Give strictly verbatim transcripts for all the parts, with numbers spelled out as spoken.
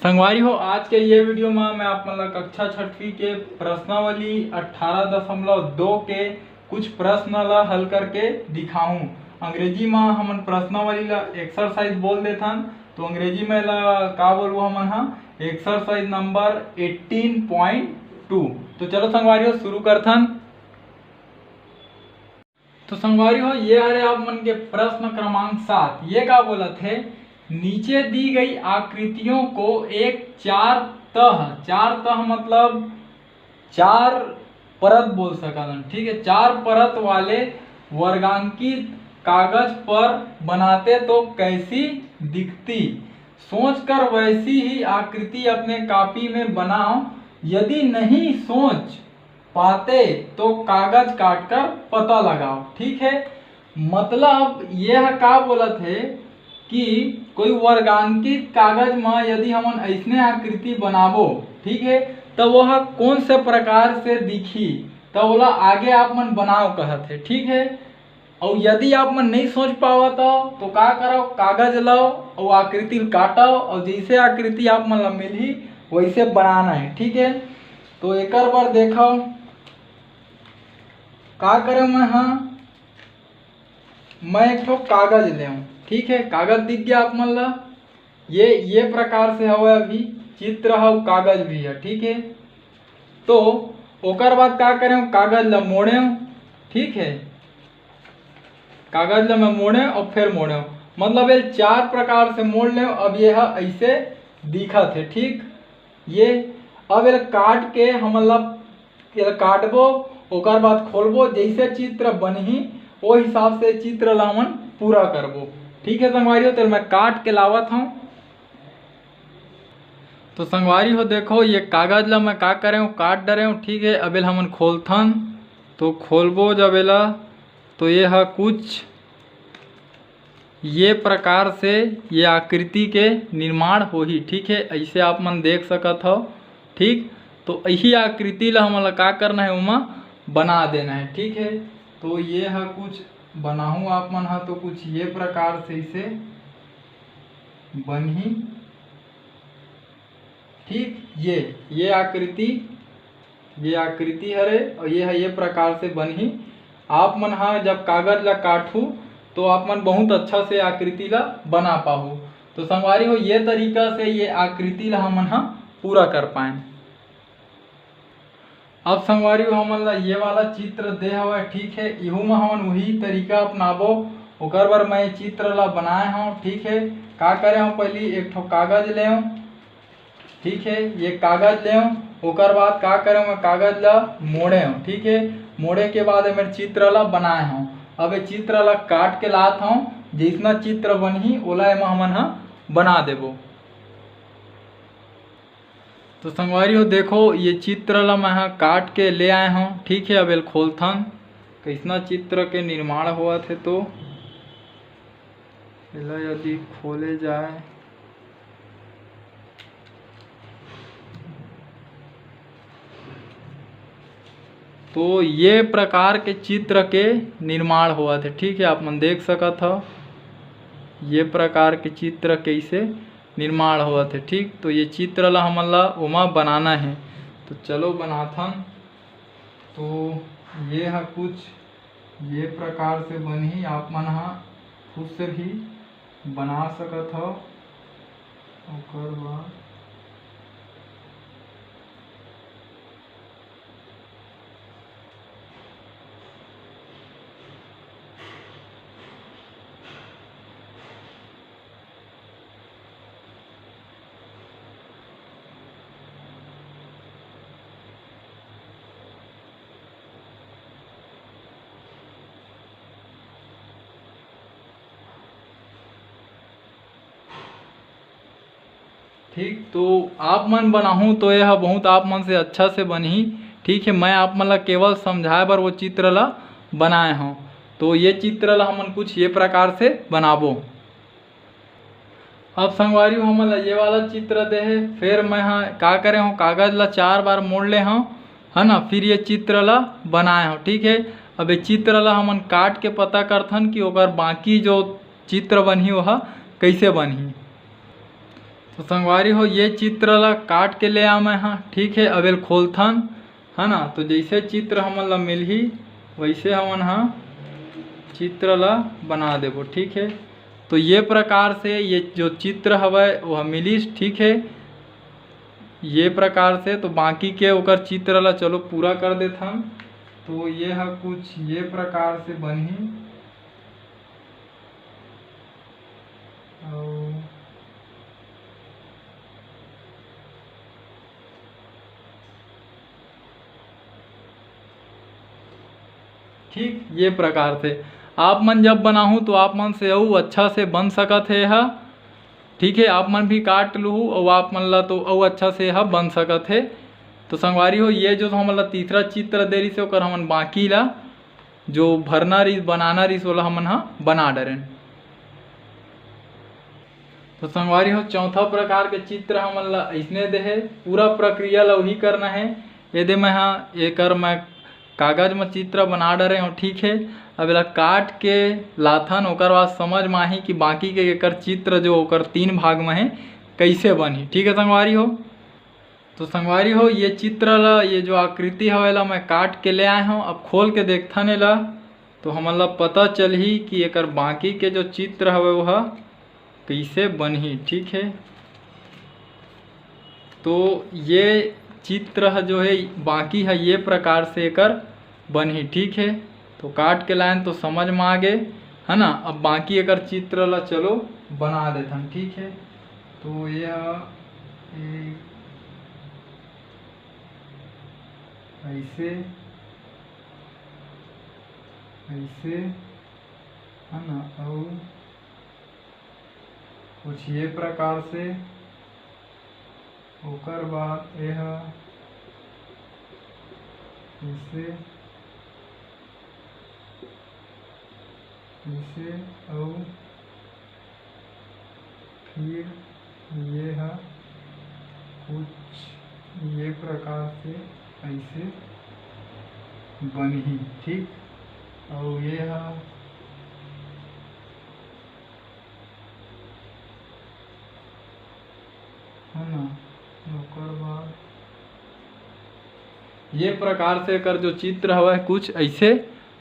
संगवारी हो, आज के ये वीडियो में मैं आप मन ला कक्षा छठवीं के प्रश्नावली अठारह दशमलव दो के कुछ प्रश्न ला हल करके दिखाऊं। अंग्रेजी में हमन प्रश्नावली ला एक्सरसाइज बोल देथन, तो अंग्रेजी में ला का बोलबो हमन हा? Exercise number eighteen point two. तो चलो संगवारी हो, शुरू करथन। तो संगवारी हो, ये हरे आप मन के प्रश्न क्रमांक सात। ये का बोलत हे? नीचे दी गई आकृतियों को एक चार तह, चार तह मतलब चार परत बोल सकत हन, ठीक है, चार परत वाले वर्गांकित कागज पर बनाते तो कैसी दिखती? सोचकर वैसी ही आकृति अपने कॉपी में बनाओ। यदि नहीं सोच पाते तो कागज काटकर पता लगाओ, ठीक है। मतलब यह का बोलत हे कि कोई वर्गांकित कागज म यदि हमन अइसने आकृति बनाबो, ठीक है, त वह कौन से प्रकार से दिखी, त ओला आगे आप मन बनाओ कहत हे, ठीक है। अउ यदि आप मन नहीं सोच पावत हो, तो का करो, कागज लो अउ आकृति ल काटो, अउ जैसे आकृति आप मन ला मिलही, वैसे बनाना है, ठीक है। तो एकर बर देखो, का करे मैं, हाँ, मैं एक ठो कागज ले, ठीक है, कागज दिख गया आप मन ला, ये ये प्रकार से हवे, अभी चित्र हो, कागज भी है, ठीक है। तो ओकर बाद का करे, कागज ला मोड़े, ठीक है, कागज ला मैं मोड़े और फिर मोड़े, मतलब ये चार प्रकार से मोड़ ले। अब ये ह ऐसे दिखत है, ठीक। ये अब ये काट के हमन ला, ये काटबो, ओकर बाद खोलबो, जैसे चित्र बनही वो हिसाब से चित्र ला हमन पूरा करबो। ठीक है संगवारी हो, तो मैं काट के लावत हूँ। तो संगवारी हो देखो, ये कागज ला मैं का करे हूँ, काट डरे हूँ। ठीक है, अब एला हमन खोलथन। तो खोलबो जब एला, तो ये हा कुछ ये प्रकार से ये आकृति के निर्माण होही। ठीक है, ऐसे आप मन देख सकत हो। ठीक, तो यही आकृति ला हमन ला का करना है, ओमा बना देना है। ठीक है, तो ये हा कुछ बनाहूँ आप मन हा, तो कुछ ये प्रकार से इसे बनही। ठीक, ये ये आकृति, ये आकृति हरे और ये है, ये प्रकार से बनही। आप मन हा जब कागज ला काटहू तो आप मन बहुत अच्छा से आकृति ला बना पाहू। तो संगवारी हो, ये तरीका से ये आकृति ला हमन हा पूरा कर पाएन। अब संगवारी हो, हमन ला ये वाला चित्र दे हवय, ठीक है, इहू में हमन वही तरीका अपनाबो। ओकर बर मैं चित्र ला बनाए हूँ, ठीक है। का करे हूँ, पहली एक ठो कागज ले हूँ, ठीक है, ये कागज ले हूँ। ओकर बाद का करे हूँ, मैं कागज ला मोड़े हूँ, ठीक है। मोड़े के बाद मैं चित्र ला बनाए हूँ। अब ये चित्र ला काट के लात हूँ, जैसना चित्र बनही ओला एमा हमन हा बना देबो। तो संगवारी हो देखो, ये चित्र ला मैं हा काट के ले आए हूँ, ठीक है। अब एल खोलथन, कैसना चित्र के निर्माण होवत हे। तो एला यदि खोले जाए तो ये प्रकार के चित्र के निर्माण होवत हे। ठीक है, आप मन देख सकत हो ये प्रकार के चित्र कैसे निर्माण होवत हे। ठीक, तो ये चित्र ला हमन ला ओमा बनाना है। तो चलो बनाथन। तो ये हा कुछ ये प्रकार से बनही, आप मन हा खुद से भी बना सकत हो। ओकर बाद ठीक, तो आप मन बनाहू तो यह बहुत आप मन से अच्छा से बनही। ठीक है, मैं आप मन ला केवल समझाए बर वो चित्र ला बनाए हूँ। तो ये चित्र ला हमन कुछ ये प्रकार से बनाबो। अब संगवारी हो, हमन ला ये वाला चित्र दे हे, फिर मैं हा का करे हूँ, कागज ला चार बार मोड़ ले हूँ, है ना, फिर ये चित्र ला बनाए हूँ। ठीक है, अब ये चित्र ला हमन काट के पता करथन कि ओकर बाकी जो चित्र बनही, वह कैसे बनही। तो संगवारी हो, ये चित्र ला काट के ले आ मैं हा, ठीक है। अब एला खोलथन, है ना। तो जैसे चित्र हमन ला मिलही, वैसे हमन हा चित्र ला बना देबो, ठीक है। तो ये प्रकार से ये जो चित्र हवय, वो मिलिस, ठीक है, ये प्रकार से। तो बाकी के ओकर चित्र ला चलो पूरा कर देथन। तो ये ह कुछ ये प्रकार से बनही। अउ ठीक, ये प्रकार से आप मन जब बनाहू, तो आप मन से अउ अच्छा से बन सकत हे ह। ठीक है, आप मन भी काट लूहू, अउ आप मन ला तो अउ अच्छा से ह बन सकत हे। तो संगवारी हो, ये जो हमन ला तीसरा चित्र दे रहिस हे, ओकर हमन बाकी ला जो भरना रहिस, बनाना रहिस, ओला हमन ह बना डरेन। तो संगवारी हो, चौथा प्रकार के चित्र हमन ला अइसने दे हे, पूरा प्रक्रिया ला वही करना है। ये दे मैं हा एकर मैं कागज म चित्र बना डरे हूँ, ठीक है। अब एला काट के लाथन, ओकर बाद समझ म आही कि बाकी के एकर चित्र जो ओकर तीन भाग म है, कैसे बनही, ठीक है संगवारी हो। तो संगवारी हो, ये चित्र ला, ये जो आकृति हवे ला मैं काट के ले आए हूँ। अब खोल के देखथन एला, तो हमन ला पता चलही कि एकर बाकी के जो चित्र हवे वो ह कइसे बनही, ठीक है। तो ये चित्र ह जो है बाकी ह ये प्रकार से एकर बनही, ठीक है। तो काट के लाइन तो समझ में आ गे, है ना। अब बाकी एकर चित्र ला चलो बना देथन, ठीक है। तो ये ह, ये ऐसे, ऐसे, है ना, अउ कुछ ये प्रकार से। ओकर बाद ये ह ऐसे, ऐसे, अउ फिर ये ह कुछ ये प्रकार से ऐसे बनही, ठीक। अउ ये ह, है ना, ओकर बाद ये प्रकार से एकर जो चित्र हवय कुछ ऐसे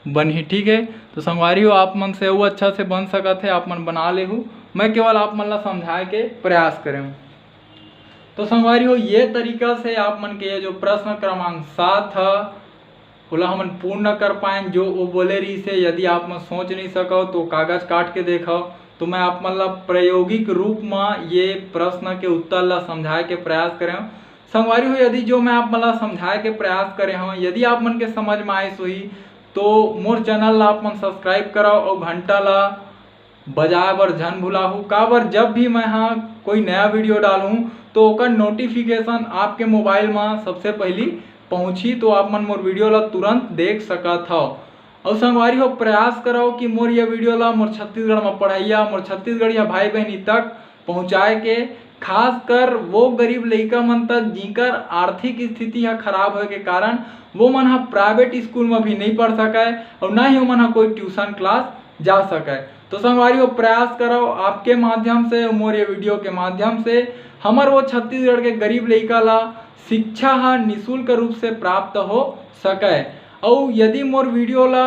बनही, ठीक है। तो संगवारी हो, आप मन से अउ अच्छा से बन सकत है, आप मन बना लेहू। मैं केवल आप मन ला समझाए के प्रयास करे हूँ। तो संगवारी हो, ये तरीका से आप मन के ये जो प्रश्न क्रमांक सात ह, ओला हमन पूर्ण कर पाएन, जो वो बोले रहिस हे, यदि आप मन सोच नहीं सकव तो कागज काट के देखव। तो मैं आप मन ला प्रायोगिक रूप म ये प्रश्न के उत्तर ला समझाए के प्रयास करे हूँ। संगवारी हो, यदि जो मैं आप मन ला समझाए के प्रयास करे हूँ, यदि आप मन के समझ में आइस होही, तो मोर चैनल ला आप मन सब्सक्राइब करव अउ घंटा ला बजाए बर झन भुलाहू। काबर जब भी मैं हा कोई नया वीडियो डालहूँ, तो ओकर नोटिफिकेशन आपके मोबाइल म सबसे पहली पहुँची, तो आप मन मोर वीडियो ला तुरंत देख सकत हव। अउ संगवारी हो, प्रयास करव कि मोर ये वीडियो ला मोर छत्तीसगढ़ म पढ़इया, मोर छत्तीसगढ़िया भाई बहिनी तक पहुँचाए के, खासकर वो गरीब लइका मन तक, जिनकर आर्थिक स्थिति ह खराब होए के कारण वो मन ह प्राइवेट स्कूल म भी नहीं पढ़ सकय अउ ना ही ओमन ह कोई ट्यूशन क्लास जा सकय। तो संगवारी हो, प्रयास करव आपके माध्यम से, मोर ये वीडियो के माध्यम से हमर वो छत्तीसगढ़ के गरीब लइका ला शिक्षा ह निशुल्क रूप से प्राप्त हो सकय। अउ यदि मोर वीडियो ला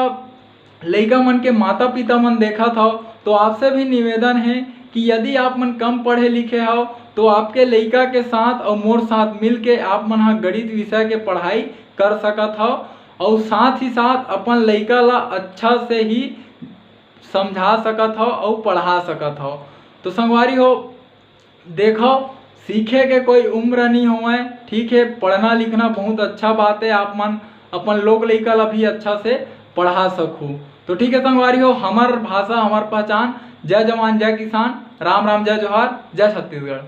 लइका मन के माता पिता मन देखत हव, तो आपसे भी निवेदन हे कि यदि आप मन कम पढ़े लिखे हव, तो आपके लइका के साथ अउ मोर साथ मिल के आप मन ह गणित विषय के पढ़ाई कर सकत हव, अउ साथ ही साथ अपन लइका ला अच्छा से ही समझा सकत हव अउ पढ़ा सकत हव। तो संगवारी हो, देखव, सीखे के कोई उम्र नहीं होवय, ठीक है। पढ़ना लिखना बहुत अच्छा बात है, आप मन अपन लोग लइका ला भी अच्छा से पढ़ा सकहू। तो ठीक है संगवारी हो, हमर भाषा हमर पहचान। जय जवान, जय किसान, राम राम, जय जोहार, जय छत्तीसगढ़।